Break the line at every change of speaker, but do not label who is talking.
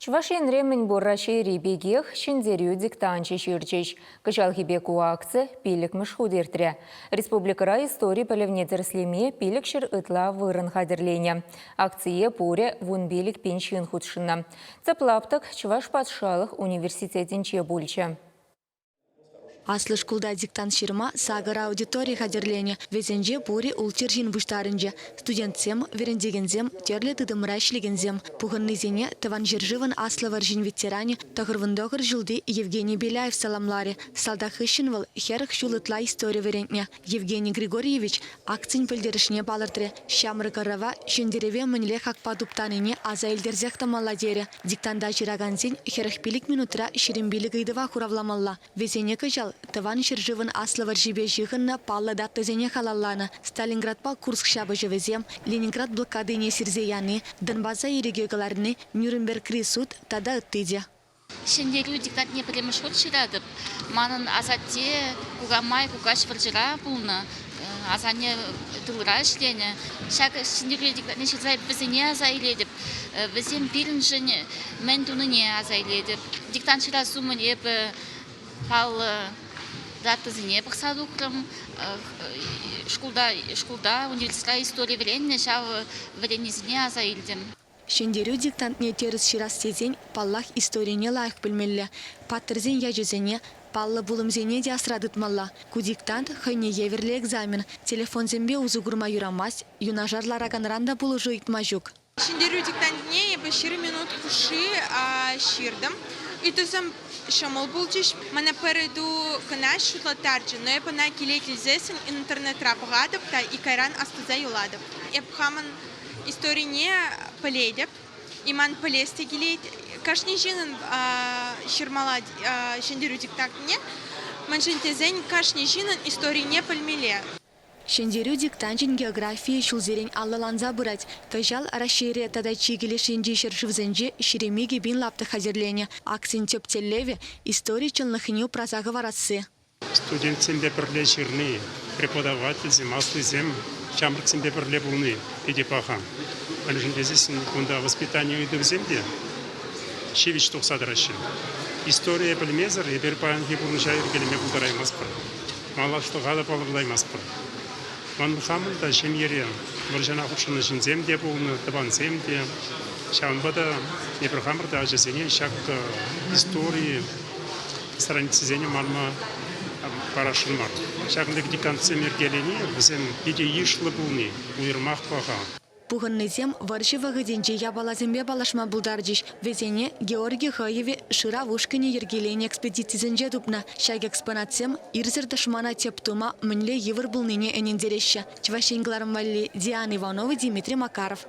Чӑваш Енре мӗнпур Раҫҫейри пекех Ҫӗнтерӳ диктанчӗ ҫырчӗҫ. Кӑҫалхипе ку акци пиллӗкмӗш хут иртрӗ. Республикӑра истори пӗлӗвне тӗрӗслеме 500 ытла вырӑн хатӗрленӗ. Акцие пурӗ 15 пин ҫын хутшӑннӑ. Тӗп лаптӑк Чӑваш патшалӑх университетӗнче пулчӗ.
Аслӑ шкулта диктант ҫырма сакӑр аудитори хатӗрленӗ. Вӗсенче пурӗ ултҫӗр ҫын пуҫтарӑнчӗ. Студентсем, вӗрентекенсем, тӗрлӗ тытӑмра ӗҫлекенсем. Пухӑннисене Тӑван ҫӗршывӑн Аслӑ вӑрҫин ветеранӗ 99 ҫулти Евгений Беляев саламларӗ. Салтак хыҫҫӑн вӑл 40 ҫул ытла истори вӗрентнӗ. Евгений Григорьевич акцин пӗлтерӗшне палӑртрӗ, ҫамрӑк ӑрӑва Ҫӗнтерӗве мӗнле хакпа туптанине аса илтерсех тӑмалла терӗ. Диктанта ҫыракансен 45 минутра 25 ыйтӑва хуравламалла. Вӗсене кӑҫал Тӑван ҫӗршывӑн Аслӑ вӑрҫипе ҫыхӑннӑ паллӑ датӑсене халалланӑ, Сталинградпа Курск ҫапӑҫӑвӗсем, Ленинград блокадине сирсе яни, Донбаса ирӗке кӑларни, Нюрнбергри суд тата ытти те.
Ҫӗнтерӳ диктантне пӗрремӗш хут ҫыратӑп. Манӑн асатте, кукамай, кукаҫ вӑрҫӑра пулнӑ. Асанне тылра ӗҫленӗ. Ҫак ҫӗнтерӳ диктантне ҫырса вӗсене аса илетӗп. Вӗсем пирӗншӗн мӗн тунине аса илетӗп. Диктант ҫырас умӗн эпӗ паллӑ датӑсене пӑхса тухрӑм. Шкулта, шкулта университетра истори вӗреннӗ, ҫав вӗреннисене аса илтӗм.
Ҫӗнтерӳ диктантне тӗрӗс ҫырас тесен, паллах, историне лайӑх пӗлмелле, паттӑрсен ячӗсене, паллӑ пулӑмсене те асра тытмалла. Ку диктант хӑйне евӗрлӗ экзамен, телефонсемпе усӑ курма юрамасть, юнашар лараканран та пулӑшу ыйтма ҫук.
Ҫӗнтерӳ диктантне эпӗ 20 минут хушши ҫыртӑм. Ыйтусем ҫӑмӑл пулчӗҫ. Мана пӗр ыйту кӑна шутлаттарчӗ, но эп ӑна киле килсессӗн интернетра пӑхатӑп та и кайран астуса юлатӑп. Эп хамӑн Историне пӗлетӗп, и ман пӗлес те килет. Кашни ҫыннӑн ҫырмалла ҫӗнтерӳ диктантне, мӗншӗн тесен кашни ҫыннӑн историне пӗлмелле.
Ҫӗнтерӳ диктанчӗн географийӗ ҫулсерен аллӑланса пырать. Кӑҫал Раҫҫейре тата чикӗ леш енчи ҫӗршывсенче 22 пин лаптӑк хатӗрленӗ. Акцин тӗп тӗллевӗ, истори чӑнлӑхне упраса хӑварасси.
Студентсемпе пӗрле ҫырни, преподавательсем, аслисем ҫамрӑксемпе пӗрле пулни питӗ паха. Мӗншӗн тесессӗн кунта воспитани ыйтӑвӗсем те ҫивӗч тухса тӑраҫҫӗ. Историе пӗлмесӗр эпир паянхи пурнӑҫа йӗркелеме пултараймастпӑр, малашлӑха та палӑртаймастпӑр. Ман хамӑн та ҫемьере вӑрҫӑна хутшӑннӑ ҫынсем те пулнӑ, тӑвансем те. Ҫавӑнпа та эпир хамӑр та ачасене ҫак истори страницисене манма парасшӑн мар. Ҫакӑн пек диктантсем йӗркелени, вӗсем питӗ йышлӑ пулни уйрӑмах паха.
Пухӑннисем вӑрҫӑ вӑхӑтӗнчи япаласемпе паллашма пултарчӗҫ. Вӗсене Георгий хӑйӑвӗ шырав ушкӑнӗ йӗркеленӗ экспедицисенче тупнӑ. Ҫак экспонатсем ирсӗр тӑшмана тӗп тума мӗнле йывӑр пулнине ӗнентереҫҫӗ. Чӑваш Ен кӑларӑм валли Диана Иванова, Дмитрий Макаров.